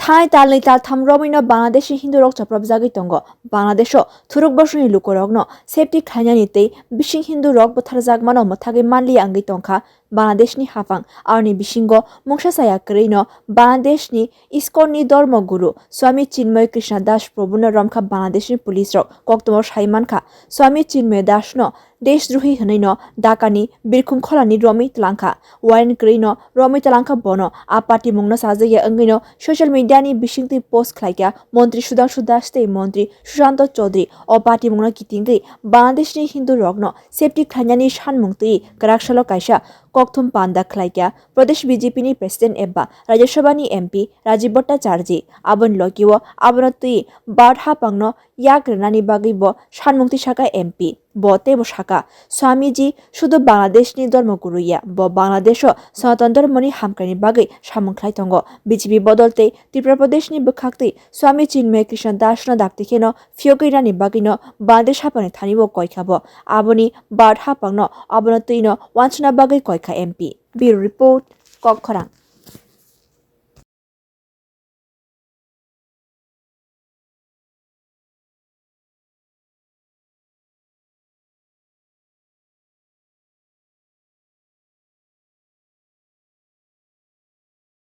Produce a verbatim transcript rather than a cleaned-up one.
Hai talni taltham romwino Bangladeshni Hindurok chopropjagwi tongo. Bangladesho thuruk bosongni lukurokno safety khlainani tei bising Hindurok butharjakmano mwthagwi manliya wngwi tongkha Bangladeshni haphang. Aroni bisingo mungsa chaya kwrwino Bangladeshni ISKCONni dormo guru Swami Chinmoy Krishna Das Prabhuno romkha Bangladeshni police rok. Koktwmao sai mankha, Swami Chinmoy Dasno deshdrohi hwnwino Dhakani birkhung kholani romwi twlangkha. Warrant kwrwino romwi twlangkha bono. A patimungno chajakya wngwino social mediani bisingtwi post khlaikha Montri Sudhanshu Das tei Montri Sushanta Chaudhary. O patimungno kitingwi Bangladeshni Hindurokno safety khlainani sanmung twi kwrak salo kaisa kokthum panda khlaikha Pradesh BJPni president eba Rajya Sabhani MP Rajiv Bhattacharjee. Aboni logio abono twi Bharat haphangno yak rwnani bagwi bo sanmung twi sakha MP. Bo teibo sakha, Swamiji sudu Bangladeshni dormo guru ya, bo Bangladesho Sanatan dormoni hamkraini bagwi samung khlai tongo. BJP bodol tei Tripura Pradeshni bwkhaktwi Swami Chinmoy Krishna Dasno dakti kheno phiyogwi rani bagwino Bangladesh haphangni thani bo koikha bo. Aboni Bharat haphangno abono twino wansukna bagwi koikha MP. Bureau Report, Kokkhorang.